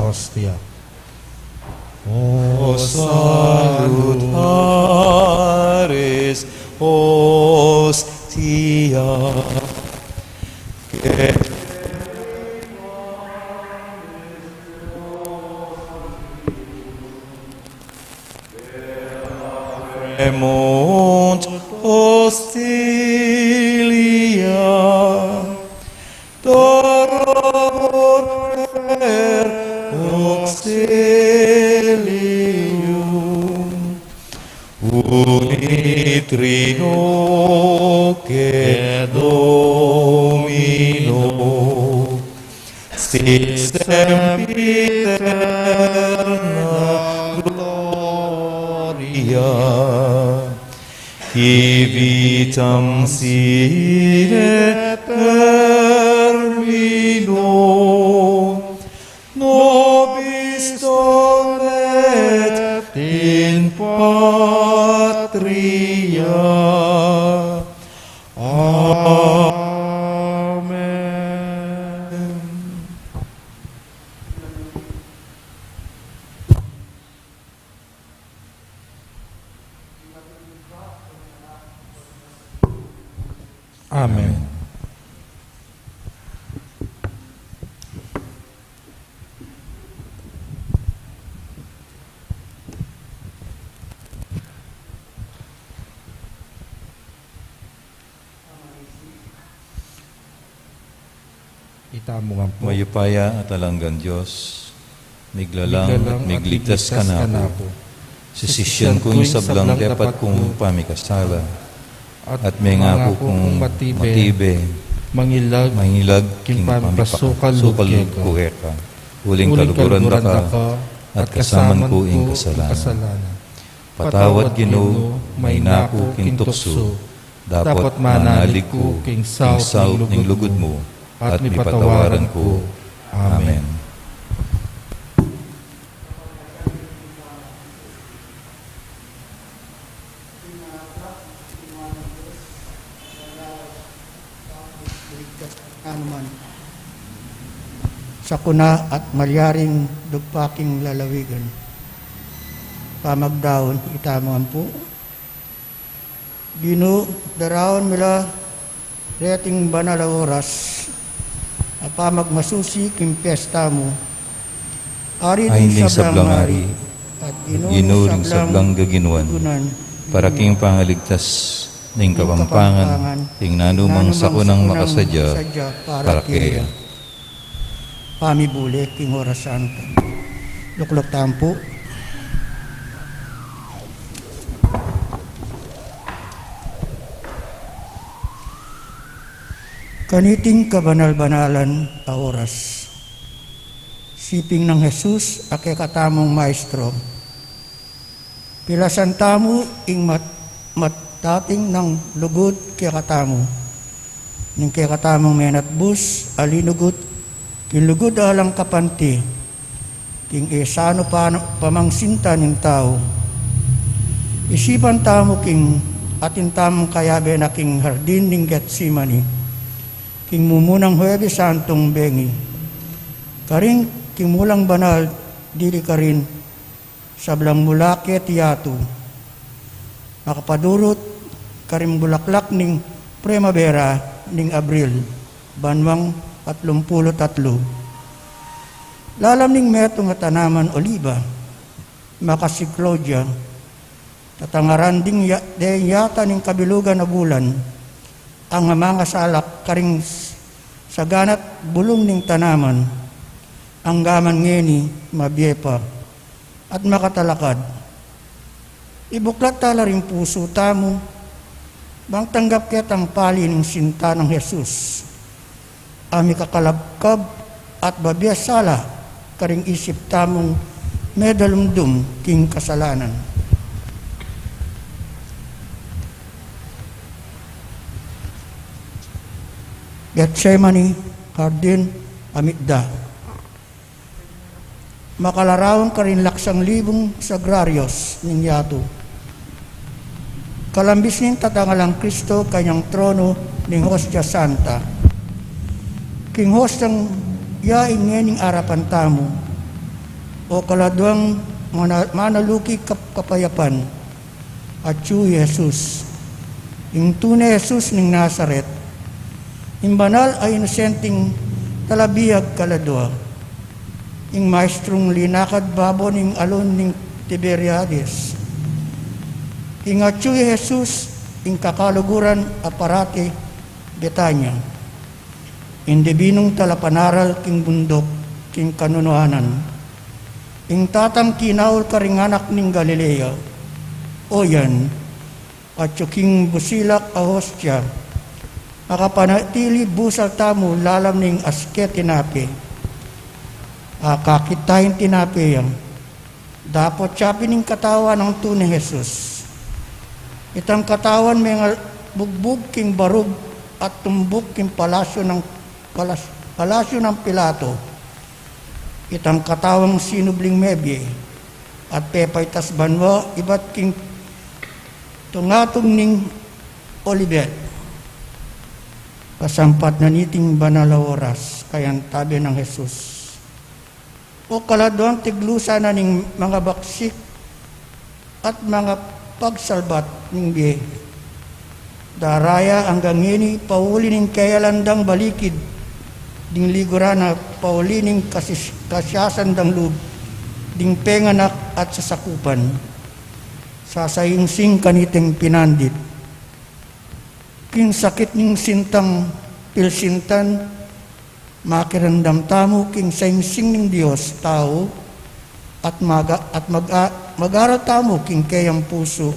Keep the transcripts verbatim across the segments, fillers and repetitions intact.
Hostia. O salutaris hostia. Fremunt hostilia, Doravor auxilium, unit Trinoque Domino, sit semper in aeterna gloria, qui vitam sine termino nobis donet in patria. Amen. Amen. Itamu ngan pu. Mayupaya at alang anggang Dios, miglalang at migligtas kanaku. Sisisyan ku ing sablang depat kung pamikasala, at mengaku kung matibe, mangilag, mangilag king pamipasukal lub ku keka. Uling kaluguran da ka, at kasaman ku ing kasalanan. Patawad, Ginu, mayna ku king tuksu, dapot manalig ku king saup ning lugud mu, at mipatawaran ku. Amen. Anuman. Sakuna at malyaring dugpaking lalawigan. Pamagdaun, itamu ngan pu. Ginu, daraun mi la reting banal a oras a pamagmasusi king piesta mu. Ari ning sablang ari, at Ginu ning sablang gaginuan, para king pangaligtas ning Kapampangan, king nanumang sakunang makasadya para keya. Pamibule king oras santa. Lukluk tamu pu. Kaniting kabanal-banalan a oras, siping nang Jesus a kekatamung Maestro, pilasan tamu ing mat-, matating nang lugud kekatamu, ning kekatamung menatbus a linugut king lugud alang kapanti, king e sanu pa-, pamangsinta ning tau. Isipan tamu king atin tamung kayabe na king hardin ning Getsemani, king mumunang Huwebes Santung bengi, karing king mulang banal dili karin sablang mula keti yatu, makapadurut karing bulaklak ning primavera ning Abril, banwang atlumpulu't atlu. Lalam ning metung a tanaman oliba, makasi Claudia, tatangaran ding ya-, deng yata ning kabilugan a bulan, ang mangasalak karing s-, saganat bulung ning tanaman, anggaman ngeni mabie pa at makatalakad. Ibuklat tala ring pusu tamu, bang tanggap ketang pali ning sinta nang Jesus a mikakalabkab at babie sala karing isip tamung medalumdum king kasalanan. Getsemani, hardin a mitda. Makalarawan karing laksang libung sagrarios ning yatu. Kalambis ning tatangalang Kristo kanyang trono ning hostia santa. King hostiang ya ing ngening arapan tamu, O kaladuang mana-, manaluki kap-, kapayapan, atyu i Jesus. Ing tune Jesus ning Nazaret. Ing banal a inosenteng talabiag kaladua. Ing maestrung linakad babo ning alon ning Tiberiades. Ing atyu i Jesus, ing kakaluguran a parati Betania. Ing dibinung talapanaral king bunduk, king kanunuanan. Ing tatang kinaul karing anak ning Galilea. O yan, atyu king busilak a hostia, makapanatili busal tamu lalam ning aske tinape. Akakit taya ing tinape ya. Dapot ya pin ing katawan nang tune Jesus. Itang katawan mengabugbug king barug at tumbuk king palasyu nang, palas-, palasyu nang Pilato. Itang katawang sinubling mebie at pepaitas banua ibat king tungatug ning Olivet. Pasampat na niting banal a oras, kayantabe nang Jesus. O kaladuang tiglusan na ning mangabaksik at mangapagsalbat ning bie. Daraya anggang ngeni pauli ning keyalan dang balikid ding liguran na, pauli ning kasis-, kasiasan dang lub ding penganak at sasakupan. Sasaingsing kaniting pinandit. King sakit ning sintang pilsintan, makiramdam tamu king saingsing ning Dios tau, at maga-, at mag-, a-, mag-aral tamu king keyang pusu,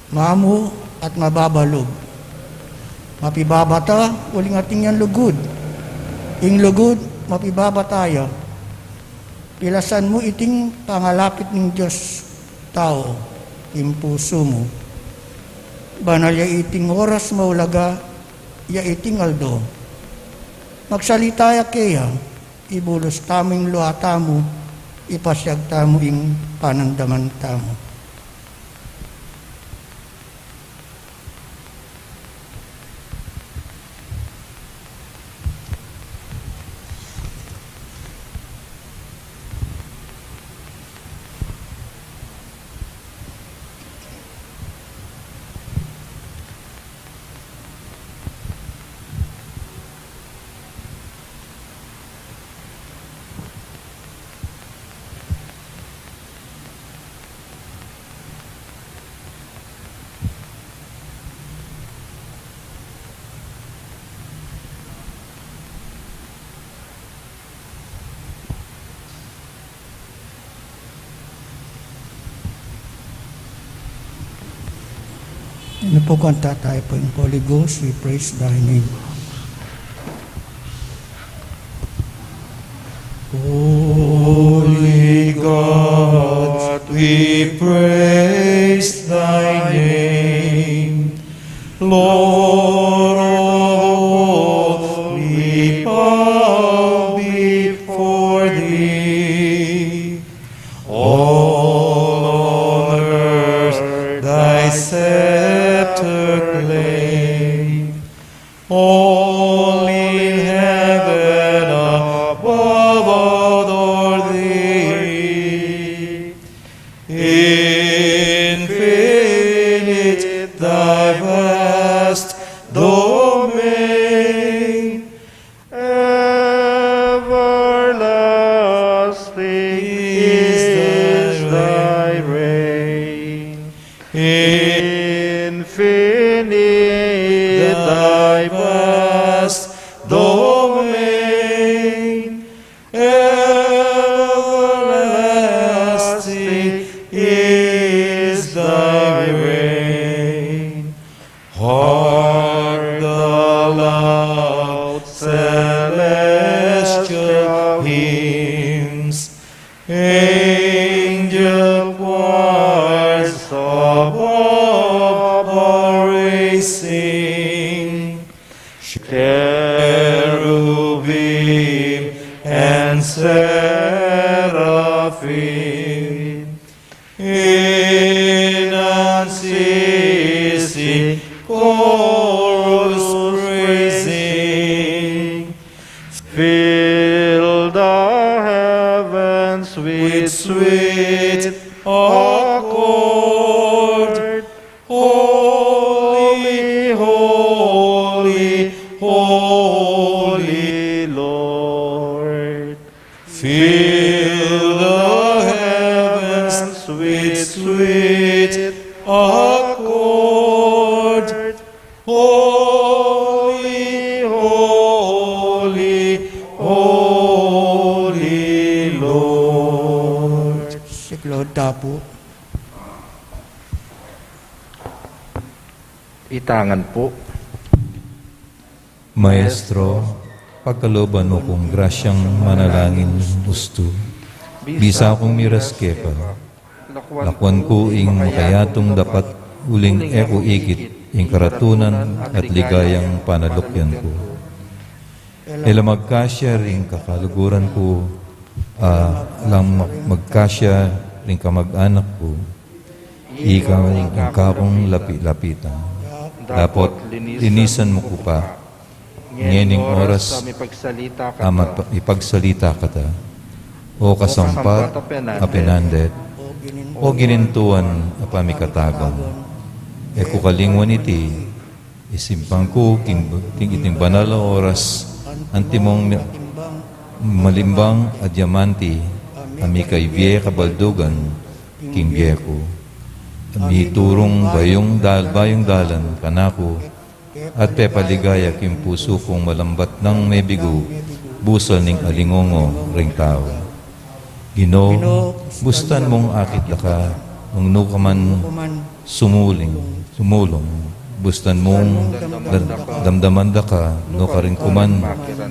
mamu at mababa lub. Mapibaba ta uling atin yang lugud. Ing lugud, mapibaba ta ya. Pilasan mu iting pangalapit ning Dios tau king pusu mu. Banal ya iting oras, maulaga ya iting aldo. Magsalita ya keya, ibulus tamu ing lua tamu, ipasiag tamu ing panandaman tamu. Ina, Apo, Anak, Espiritu Santo, Holy Ghost, we praise thy name. Holy God, we praise thy name. Lord of hosts, we bow before thee. All on earth thy scepter claim. All in heaven above adore thee. Infinite thy vast domain, everlasting is thy reign. Infinite thy vast domain, everlasting is thy reign. Hark the loud celestial hymns, angel choirs above are raising, cherubim and seraphim in unceasing chorus praising, fill the heavens heavens with sweet accord. Holy, holy, holy Lord. Fill the heavens with sweet accord. Holy, holy, holy Lord. Siklaud ta pu. Itangan pu. Maestro, pagkalooban mu kung grasyang manalangin hustu. Bisa kung miras keka, lakwan ku ing makayatung dapat, uling e ku ikit ing karatunan at ligayang panalukyan ku. E la magkasya ring kakaluguran ku, a, lang mag-, magkasya ring kamag-anak ku. Ika ing kakung lapi-lapitan. Dapot linisan mu ku pa. Ngening oras a mipagsalita kata. O kasampat a penandet. O ginintuan a pamikatagun. E ku kalingwan iti, isimpang ku king, king iting banal a oras, antimong mi-, malimbang a diamante a mikaibie kabaldugan king bie ku. Miturung bayung dal-, bayung dalan kanaku, at pepaligaya king pusu kung malambat nang mebigu, busal ning alingongo ring tau. Ginu, bustan mung akit daka, nung nu ka man sumuling, sumulung, bustan mung da-, damdaman daka, nu karin ku man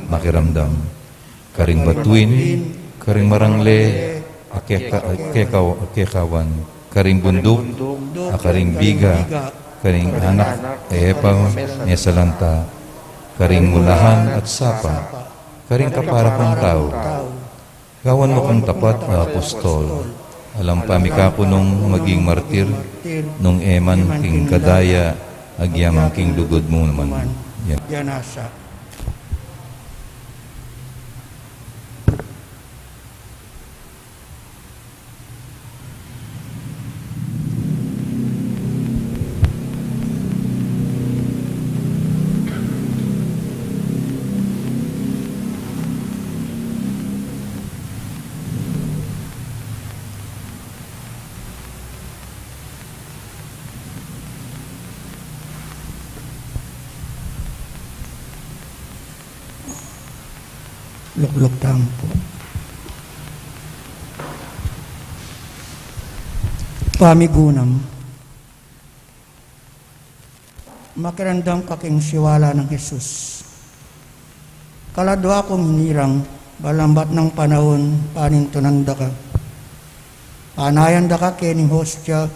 makiramdam. Karing batuin, karing marangle, a keka-, a kekaw-, a kekawan, karing bunduk, a karing biga, karing anak, a e pa mesalanta, karing mulahan at sapa, karing kapara kung tau. Gawan mu kung tapat a apostol, alang pamikaku nung maging martir, nung e man king kadaya, agyang king lugud mu naman. Yan. Yan nasa. Lukluk tamu pu. Pamigunam. Makiramdam ka king siwala nang Jesus. Kaladua kung hinirang, malambat nang panaun, panintunan da ka. Panayan da ka kening hostia,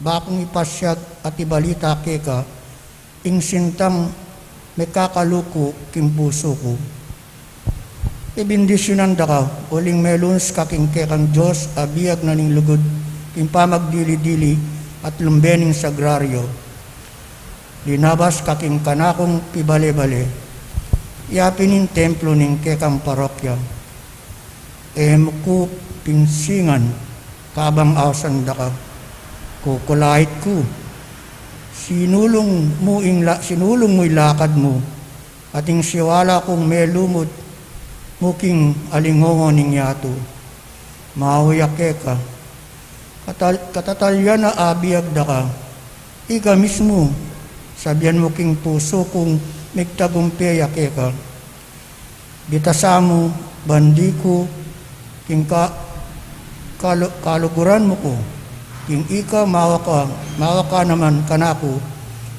bakung ipasyag at ibalita keka, ing sintang mekakaluku king pusu ku. Ibindisyunan da ka, uling melunus ka king kekang Dios a biag na ning lugud king pamagdili-dili at lumbe ning sagraryo. Linabas ka king kanakung pibale-bale, yapin ing templo ning kekang parokya. E mu ku pinsingan kabang ausan da ka. Kukulait ku. Sinulung mu ing la-, sinulung mu ing lakad mu, at ing siwala kung melumud mu king alingongo ning yatu. Mauyake ka. Katal-, katatalyan a abiag da ka. Ika mismu, sabian mu king pusu kung migtagumpe ya keka. Bitasan mu, bandi ku, king ka-, kalu-, kaluguran mu ku, king ika mawa ka, mawa ka naman kanaku,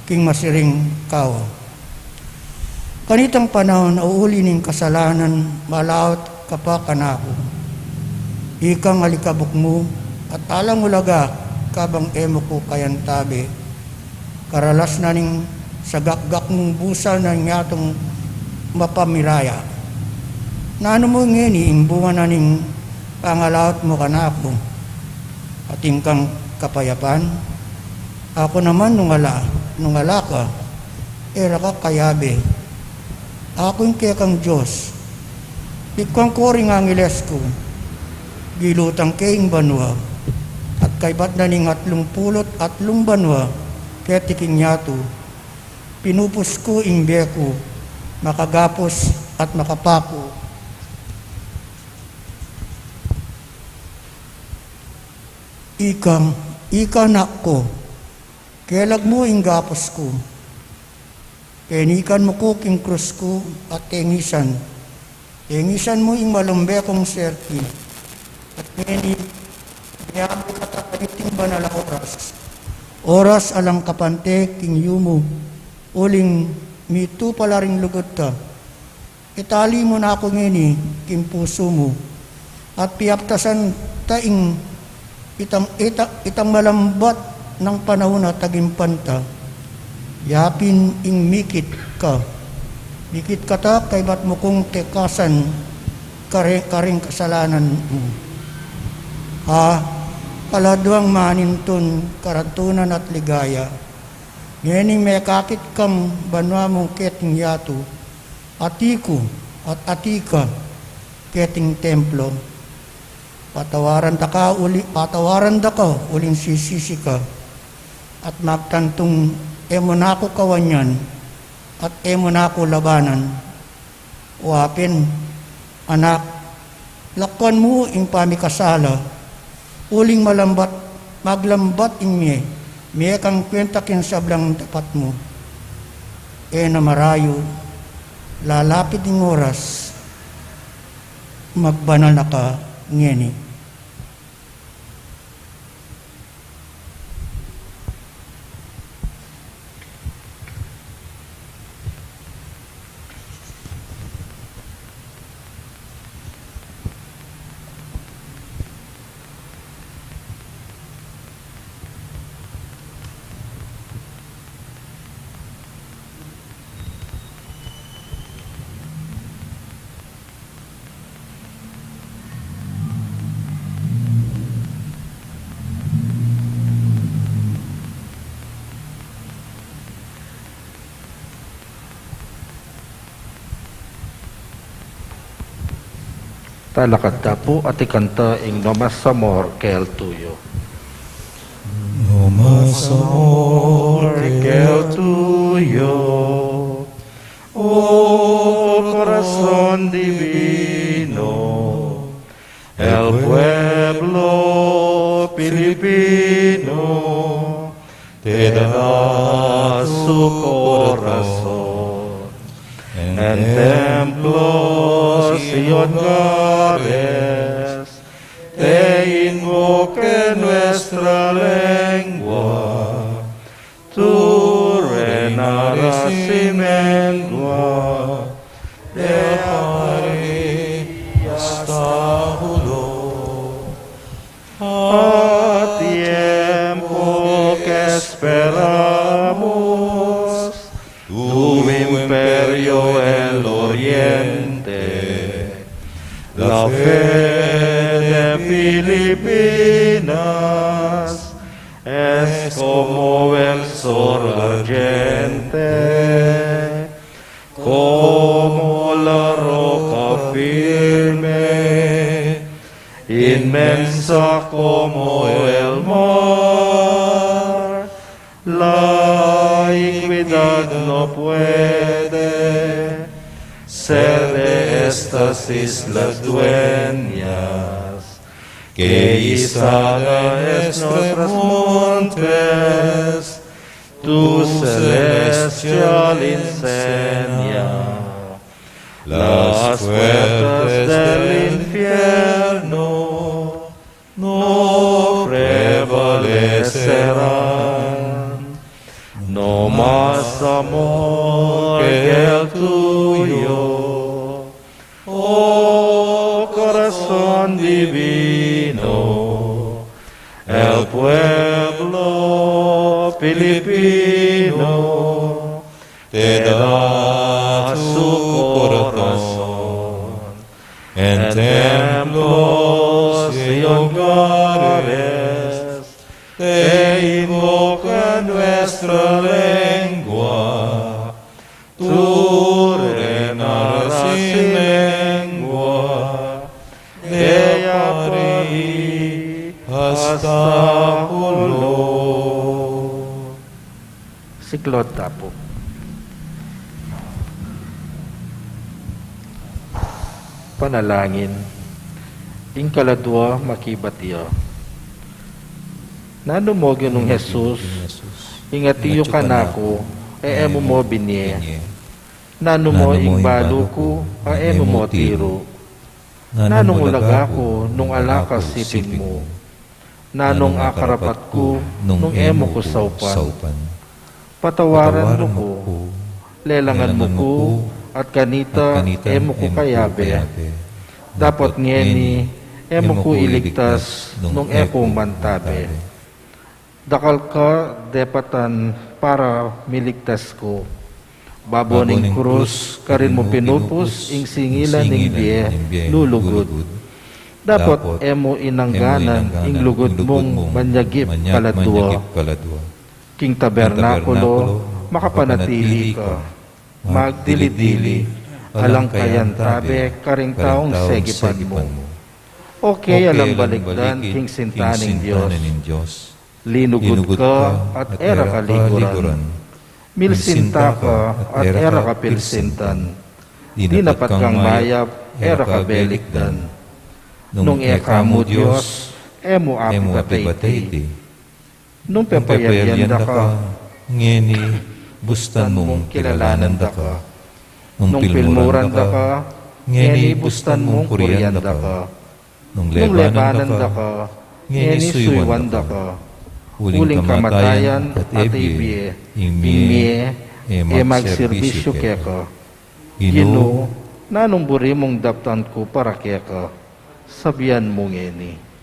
king masiring kawa. Kanitang panaun a uli ning kasalanan, malaut ka pa kanaku. Ikang alikabuk mu, at alang ulaga, kabang e mu ku kayantabe. Karalas na ning sagakgak mung busal na ning yatung mapamiraya. Nanu mu ngeni ing bunga na ning pangalaut mu kanaku? Atin kang kapayapan? Aku naman nung ala, nung ala ka, e ra ka kayabe. Aku ing kekang Dios. Pikwan ku ring angeles ku. Bilutang ke ing banua, at kaybat na ning atlung pulu't atlung banua keti king yatu. Pinupus ku ing bie ku, makagapus at makapaku. Ika, ika, anak ku, kelag mu ing gapus ku. Penikan mu ku king krus ku at tengisan. Tengisan mu ing malumbe kung serpi. At ngeni, miyabe kata kaniting banal a oras. Oras alang kapante king yumu, uling mitu pala ring lugud ta. Itali mu na ku ngeni king pusu mu, at piaptasan ta ing itang, ita-, itang malambat nang panaun a tagimpan ta. Yapin ing mikit ka. Mikit kata kaybat mu kung tekasan kare-, karing kasalanan mu. A, kaladuang manintun, karatunan at ligaya. Ngening mekakit kang banua mung keting yatu, ati ku at ati ka keting templo. Patawaran da ka uli, patawaran da ka uling sisisi ka, at magtantung e mu na ku kawanyan at e mu na ku labanan. O Ape, Anak, lakwan mu ing pamikasala, uling malambat, maglambat ing mie, mie kang kwenta king sablang dapat mu. E na marayu, lalapit ing oras, magbanal na ka ngeni. Talakad ta pu at ikanta ing No Mas Amor que el Tuyo. No mas amor que el tuyo, oh corazón divino, el pueblo filipino te da su corazón. En templos y hogares te invoca en nuestra lengua, tu reinarás sin mengua, de ahora y hasta hulo. A tiempo que esperamos tu imperio en el oriente, la fe de Filipinas es como el sol ardiente, como la roca firme, inmensa como el mar. La iniquidad no puede ser de estas islas dueñas, que izada en nuestros montes tu celestial enseña. Las puertas del infierno no prevalecerán. No más amor que el tuyo, oh corazón divino, el pueblo filipino te da su corazón. En templos y hogares te invoca nuestra lengua, tu reinarás sin mengua, de ahora hasta hulo. Siklaud ta pu. Panalangin. Ing kaladua makibat ya. Nanu mu, Ginung Jesus, ing atiu kanaku, e e mu mu binie? Nanu mu, ing balu ku, a e mu mu tiru? Nanung ulaga ku nung ala ka siping mu? Nanung akarapat ku nung e mu ku saupan? Patawaran mu ku, lelangan mu ku, at kanita e mu ku kayabe. Dapot ngeni, e mu ku iligtas nung e ku mantabe. Dakal ka depatan para miligtas ku. Babo ning krus, karin mu pinupus ing singilan ning bie lulugud. Dapot e mu inangganan ing lugud mung manyagip kaladua. King tabernakulo makapanatili ka, magdili-dili, alang kayantabe karing taung segipan mu. O kaya lang balikdan king sinta ning Dios. Linugud ka at e ra ka liguran. Milsinta ka at e ra ka pilsintan. Dinapat kang mayap, e ra ka belikdan. Nung e ka mu Dios, e mu apipatey. Nung pepayarian da ka, ngeni bustan mung kilalanan da ka. Nung pilmuran da ka, ngeni bustan mung kurian da ka. Nung lebanan da ka, ngeni suyuan da ka. Uling kamatayan at e bie, ing mie e magserbisyu keka. Ginu, nanung buri mung daptan ku para keka? Sabian mu ngeni.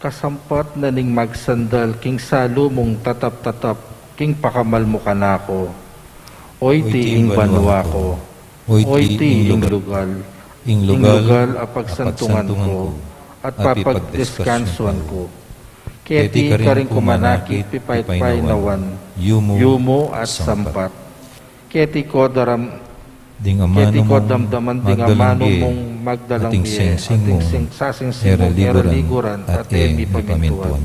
Kasampat na ning magsandal king salu mung tatap-tatap king pakamal mu kanaku. Oy ti ing banua ku, oy ti ing lugal, ing lugal a pagsantungan ku at papagdeskansuan ku. Keti karin ku manakit pipaynawan, yumu at sampat. Keti ko daram, keti ko damdaman ding amanu mung magdalang bie, ating sing-, sasingsing mung e ra liguran at e mipamintuan.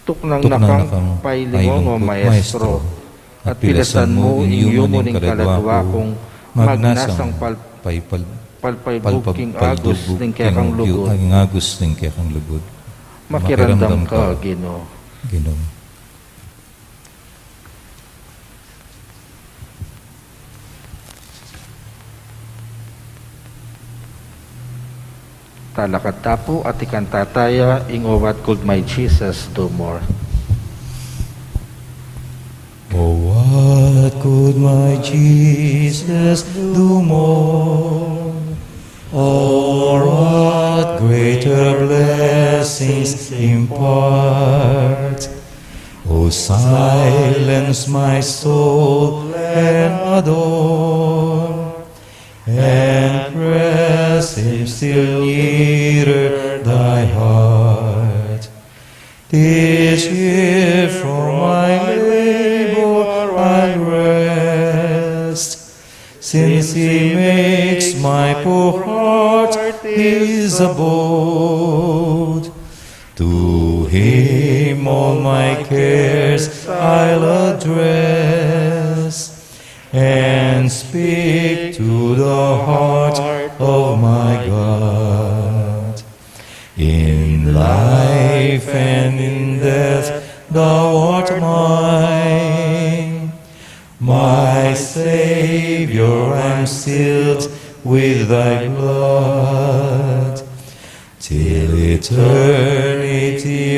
Tuknang na kang pailingun, o Maestro, at pilasan mu ing yumu ning kaladua kung magnasang pal-, palpaybug king agus ning kekang lugud. Makiramdam ka, Ginu. Talakad ta pu at ikanta taya ing O What Could My Jesus Do More? Oh, what could my Jesus do more? Or what greater blessings impart? Oh, silence my soul and adore, and press him still nearer thy heart. Teach here from my labor I rest, since he makes my poor heart his abode. To him all my cares I'll address, and speak to the heart of my God. In life and in death thou art mine. My Savior, I'm sealed with thy blood. Till eternity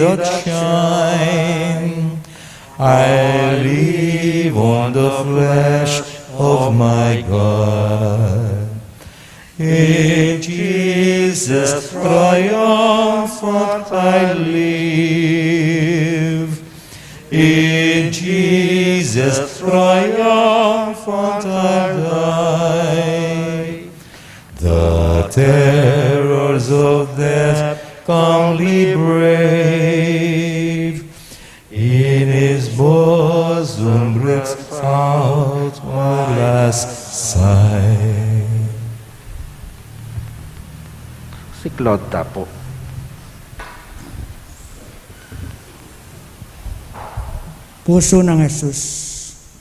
But shine, I live on the flesh of my God. In Jesus triumphant I live. In Jesus triumphant I die. The terrors of death calmly brave. In his bosom breathes out my last sigh. Siklaud ta pu. Pusu nang Jesus,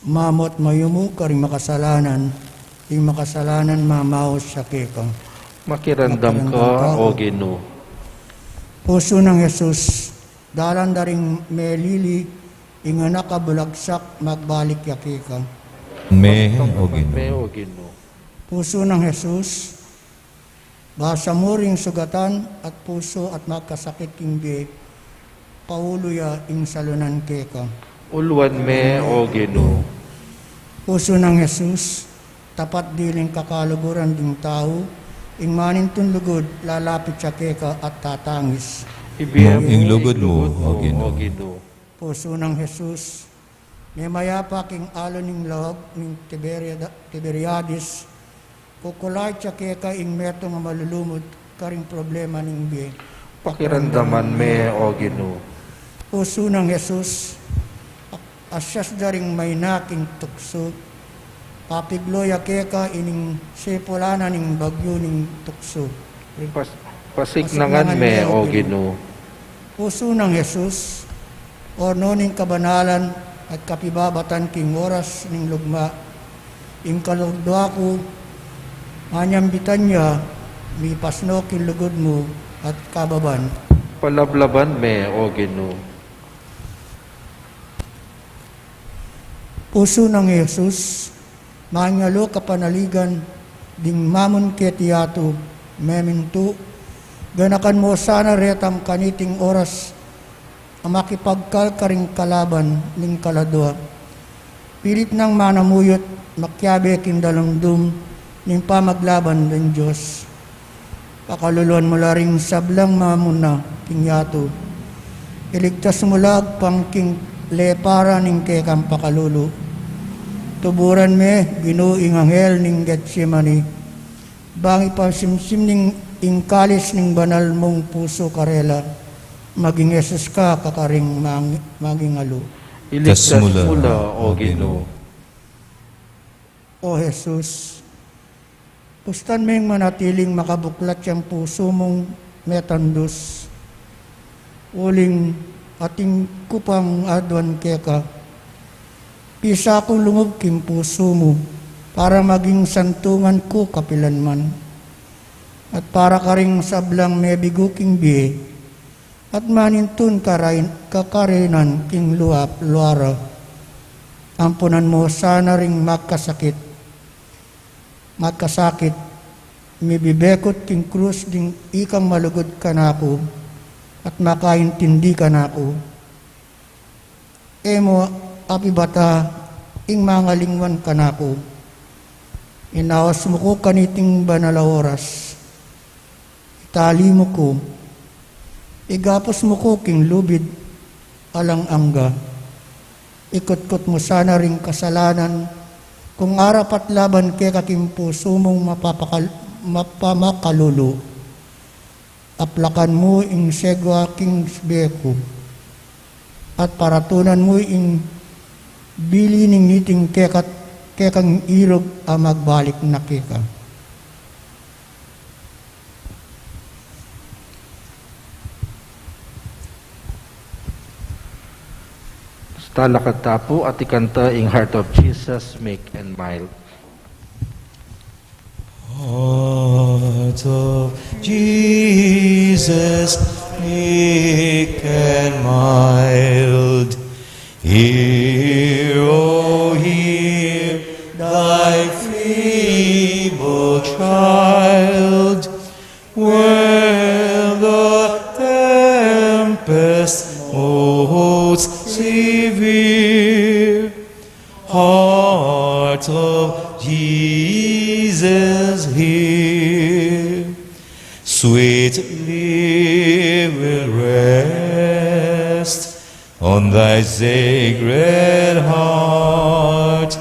mamot mayumu karing makasalanan, ing makasalanan mamaus ya keka. Makiramdam ka, O Ginu. Pusu nang Jesus, dalan da ring melili, ing anak a bulagsak magbalik ya keka. Me, O Ginu. Pusu nang Jesus, basa mu ring sugatan at pusu at magkasakit king bie, paulu ya ing salunan keka. Uluan me, O Ginu. Pusu nang Jesus, tapat diling kakaluguran ding tau, ing manintun lugud lalapit ya keka at tatangis. Ibie mu ing lugud mu, O Ginu. Pusu nang Jesus, memayapa king alu ning laug ning Tiberia-, Tiberiades, kukulait ya keka ing metung a malulumud karing problema ning bie. Pakiramdaman me, O Ginu. Pusu nang Jesus, asyas da ring maina king tuksu, papiglo ya keka ining sipulanan ning bagyu ning tuksu. Pas-, pasiknangan me, O Ginu. Pusu nang Jesus, ornu ning kabanalan at kapibabatan king oras ning lugma, ing kaladua ku, manyambitan ya, mipasno king lugud mu at kababan. Palablaban me, O Ginu. Pusu nang Jesus, mangalu kapanaligan ding mamun keti yatu, memintu, ganakan mu sana retang kaniting oras a makipagkal karing kalaban ning kaladua. Pilit nang manamuyut, makiabe king dalumdum ning pamaglaban ning Dios. Pakaluluan mu la ring sablang mamun na king yatu. Iligtas mu la agpang king lepara ning kekang pakalulu. Tuburan me, Ginu, ing anghel ning Getsemani, bang ipasimsim ning ing kalis ning banal mung pusu karela. Maging Jesus ka kakaring mang-, mangingalu. Iligtas mu la, O Ginu. O Jesus, pustan meng manatiling makabuklat yang pusu mung metandus. Uling atin ku pang aduan keka, pisa kung lungub king pusu mu, para maging santungan ku kapilanman, at para karing sablang mebigu king bie, at manintun karay-, kakarinan king luap luara. Ampunan mu sana ring magkasakit, magkasakit, mibibekut king krus ding ikang malugud kanaku, at makaintindi kanaku. E mu apibata ing mangalingwan kanaku. Inaus mu ku kaniting banal a oras. Itali mu ku, igapus mu ku king lubid alang angga. Ikutkut mu sana ring kasalanan kung arapat laban keka king pusu mung mapapakal-, mapamakalulu. Aplakan mu ing segwa king bie ku, at paratunan mu ing bili ning niting keka, kekang irug a magbalik na keka. Talakad ta pu at ikanta ing Heart of Jesus, meek and mild. Heart of Jesus, meek and mild, hear, O, hear thy feeble child. When the tempest will rest on thy sacred heart.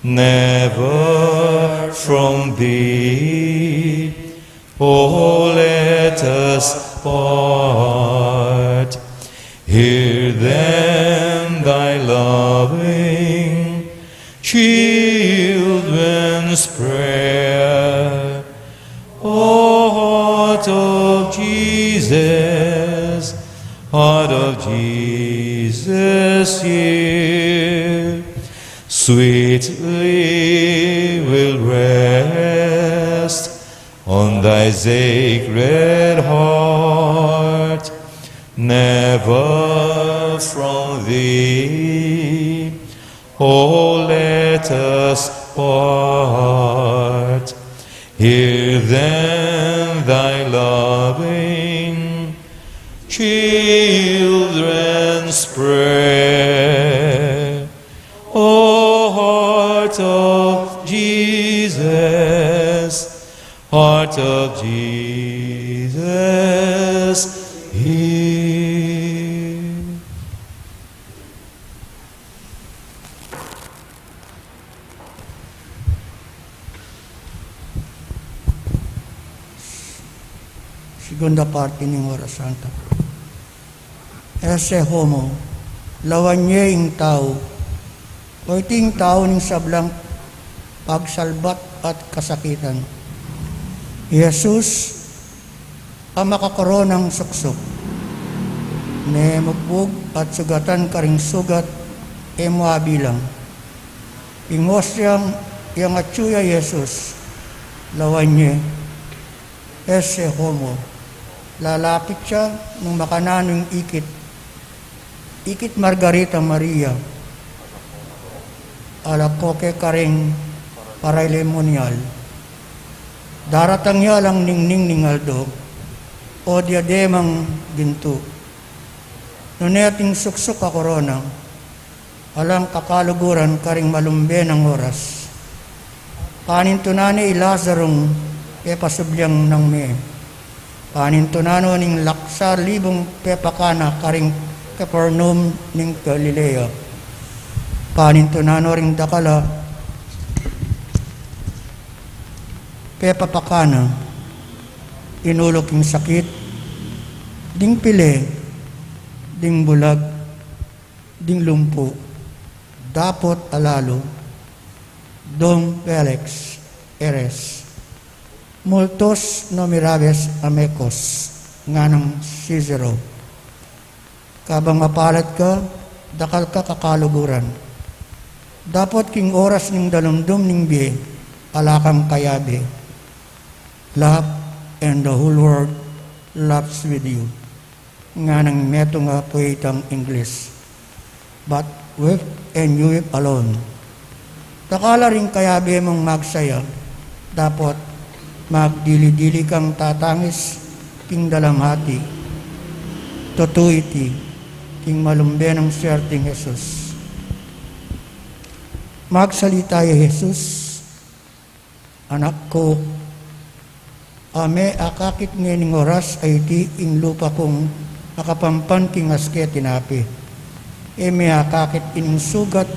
Never from thee, O, let us part. Hear then thy loving children's prayer. O heart of Jesus, heart of Jesus, hear. Sweetly will rest on thy sacred heart. Never from thee, O, let us part. Hear then thy loving children's prayer. O heart of Jesus, heart of Jesus, hear. Segunda parte ning Ora Santa. Ecce homo, lawan ye ing tau. O iti ing tau ning sablang pagsalbat at kasakitan. I Jesus a makakoronang suksuk, memugbug at sugatan karing sugat e mu abilang. Ing osyang yang atyu ya i Jesus, lawan ye, ecce homo, lalapit ya nung makananu ing ikit, ikit Margarita Maria, ala ko ke karing parailemonial. Daratang ya alang ningning ning aldo, o diademang gintu. Nune ating suksuk a korona, alang kakaluguran karing malumbe nang oras. Panintunan ne i Lazarung pepasublian nang mie. Panintunan no ning laksa libung pepakana karing Capernaum ning Galilea. Panintunan no ring dakal a pepapakana, inuluk ing sakit, ding pile, ding bulag, ding lumpu, dapot alalu, dum felix eris, multos numerabis amicos, nganang Cicero. Kabang mapalad ka, dakal ka kakaluguran. Dapot king oras ning dalumdum ning bie, ala kang kayabe. Laugh, and the whole world laughs with you, nganang metung a puetang Ingles. But weep and you weep alone. Dakal la ring kayabe mung magsaya, dapot magdili-dili kang tatangis king dalamhati. Tutu iti, king malumbe nang swerting Jesus. Magsalita ya Jesus, Anak ku, a me akakit ngening oras a iti ing lupa kung akapampan king aske tinape. E me akakit ining sugat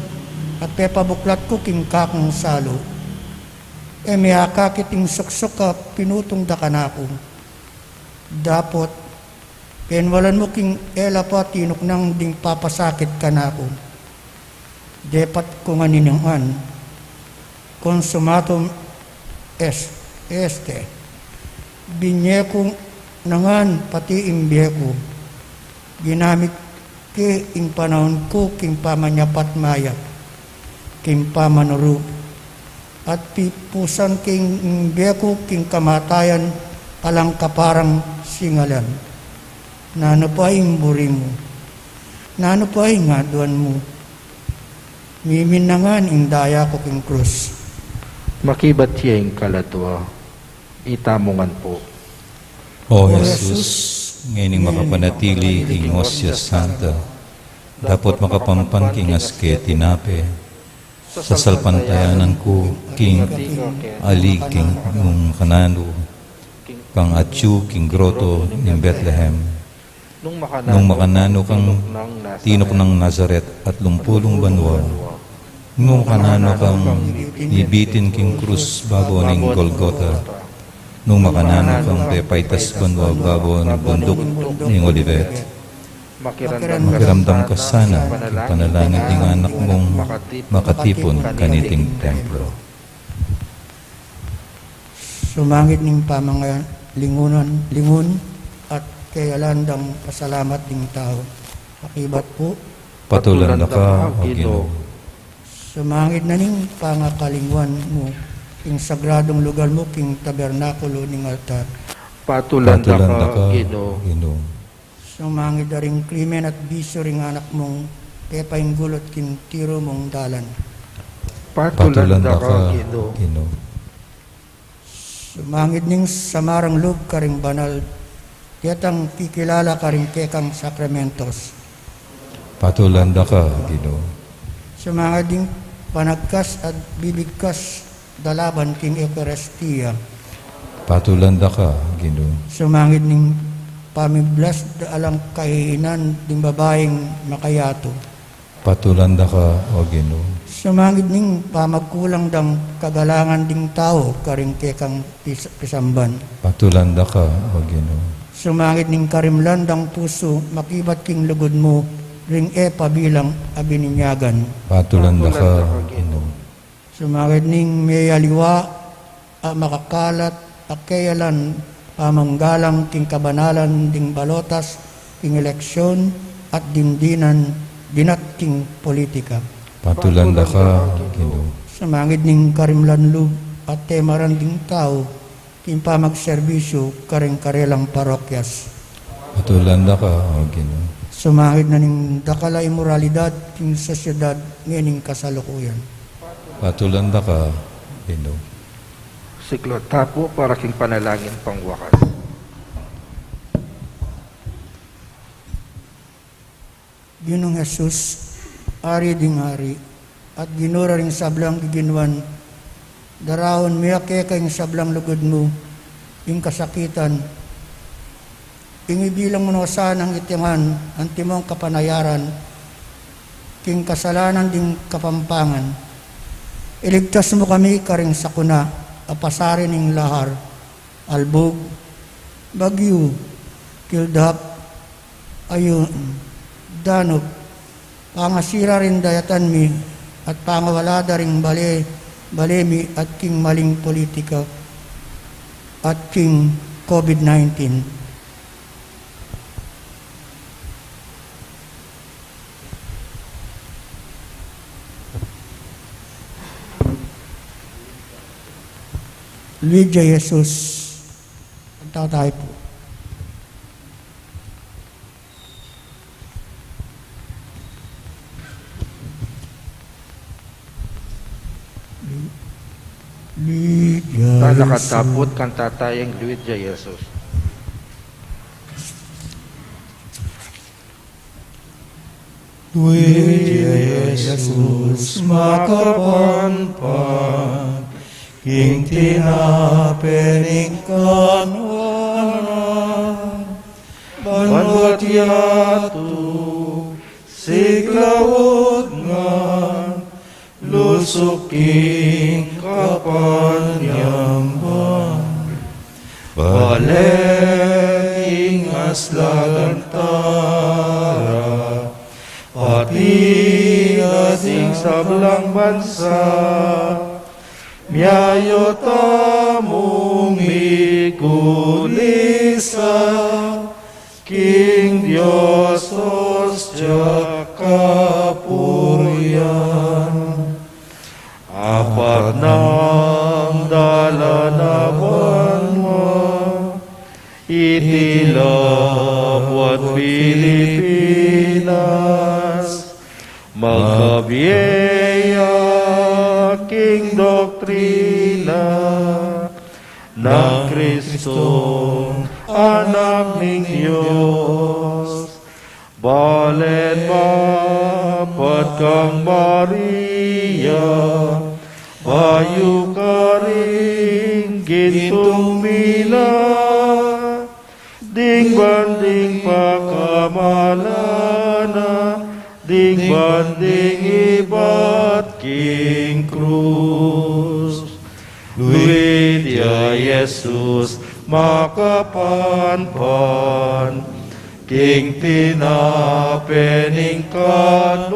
a pepabuklat ku king kakung salu. E me akakit ing suksuk a pinutung da kanaku. Dapot penwalan mu king e la pa tinuknang ding papasakit kanaku. Depat ku ngan ini ngan, consumatum est, este. Binye ku na ngan pati ing bie ku. Ginamit ke ing panaun ku king pamanyapat mayap, king pamanuru, at pipusan king bie ku king kamatayan alang kaparang singalan. Nanu pa ing buri mu? Nanu pa ing aduan mu? Mimin na ngan ing daya ku king krus. Makibat ya ing kaladua, itamu ngan pu. O Jesus, ngening makapanatili ing Hostia Santa, dapot makapampan king aske tinape, sasalpantayanan ku king ali king nung kananu, kang atyu king groto ning Betlehem. Nung makananu kang tinuknang Nazaret at lumpulung banua, nung makananu kang mibitin king krus babo ning Golgota, nung makananu kang pepaitas banua babo ning bunduk ning Olivet, makiramdam ka sana king panalangin ding anak mung makatipun kaniting templo. Sumangid ning pamangalingunan, lingun at keyalan dang pasalamat ding tau. Akibat pu. Patulan da ka, O Ginu. Sumangid na ning pangakalinguan mu king sagradung lugal mu king tabernakulu ning altar. Patulan da ka, Ginu. Sumangid da ring krimen at bisyu ring anak mung pepainggulut king tiru mung dalan. Patulan da ka, Ginu. Sumangid ning samarang lub karing banal detang kikilala karing kekang sakramentos. Patulan da ka, Ginu. Sumangid ning panagkas at bibigkas da laban king Eukaristia. Patulan da ka, Ginu. Sumangid ning pamiblas da alang kahihinan ding babaing makayatu. Patulan da ka, O Ginu. Sumangid ning pamagkulang dang kagalangan ding tau karing kekang pis-, pisamban. Patulan da ka, O Ginu. Sumangid ning karimlan dang pusu makibat king lugud mu ring e pa bilang abininyagan. Patulan da ka, O Ginu. Sumangid ning meyaliwa a makakalat a keyalan pamanggalang king kabanalan ding balotas king eleksyon at dindinan dinat king politika. Patulan da ka, Ginu. Sumangid ning karimlan lub at temaran ding tau king pamagserbisyu karing karelang parokyas. Patulan da ka, O Ginu. Sumangid na ning dakal a imoralidad king sosyedad ngening kasalukuyan. Patulan da ka, Ginu. Siklaud ta pu para king panalangin pangwakas. Ginung Jesus, Ari ding ari, at Ginu da ring sablang giginuan, daraun mi keka ing sablang lugud mu, ing kasakitan, ing ibilang mu no sanang itingan antimong kapanayaran, king kasalanan ding Kapampangan. Iligtas mu kami karing sakuna a pasari ning lahar, albug, bagyu, kildap, ayun, danup, pangasira ring dayatan mi, at pangawala da ring bale, bale mi, at king maling politika, at king COVID nineteen. Luid ya Jesus. Tayo pu. Luid ya Jesus. Talakad ta pu at kanta taya ing Luid ya Jesus. Luid ya Jesus, makapanpan, king tinape ning kanwanan, banua't yatu, siklaud ngan, lusuk king kapanyamban. Bale king aslagan ta ra, pati na king sablang bansa, miyayu tamung mikulisa, king Dios Osya kapurian. Apat nang dalan a banua, iti labuad Pilipinas, magkabie ya king doktrina nang Kristong Anak ning Dios. Bale't mapat kang Maria, bayu karing gintung mina. ing pakamalan na, ding banding ibat king krus. Luid ya Jesus makapanpan, king tinape ning kanwanan.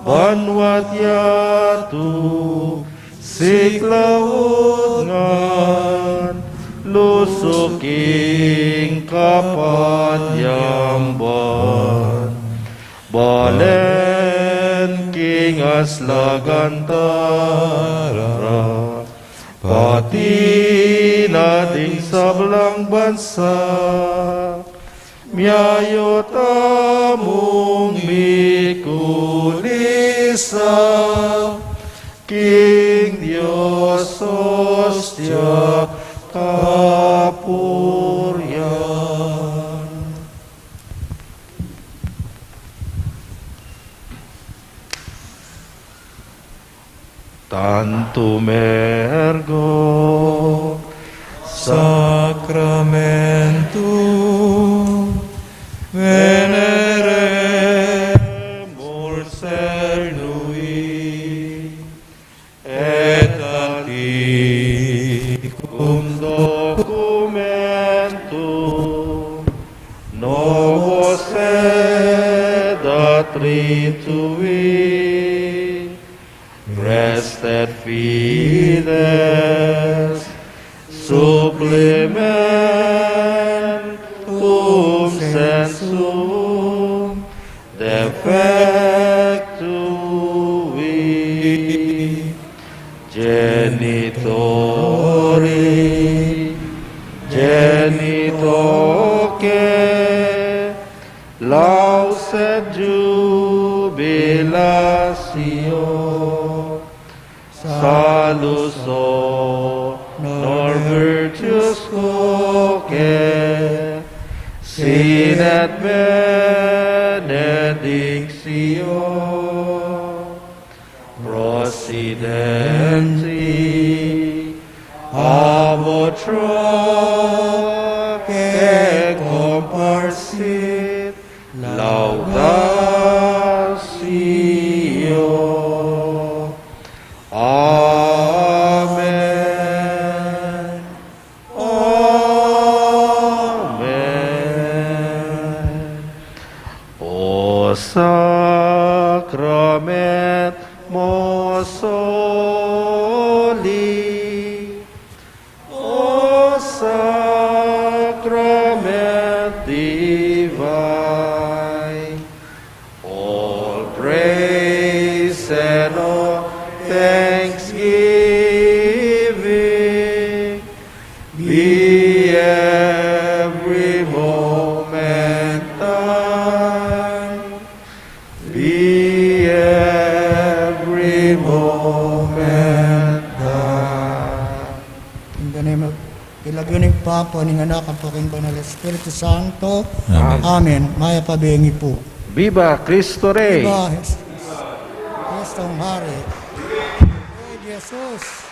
Banwat yatu, siklaud ngan, lusuk king kapanyamban. Balen king aslagan tara, pati na ding sablang bansa, miayu tamung mikulisa, king Dios hostia kapurian. Tantum ergo sacramentum veneremur cernui, et antiquum documentum novo sed atribuit, res et fides supplementum sensuum defectui. Genitori genitoque lauset jubilatio, salus honor virtutis quoque, sine et benedictio procidenti ab utroque comparsit laudatio. Amen. Amen. O sacrament mos soli, O sacrament divine, all praise and all thanksgiving be every moment thine. Be every moment thine. In the name of, king lagyu ning Ibpa, ning Anak, ampo king Banal Espiritu Santo. Amen. Amen. Mayap a bengi pu. Viva Cristo Rey! Viva Jesus Cristo, Hari! Rey Jesus!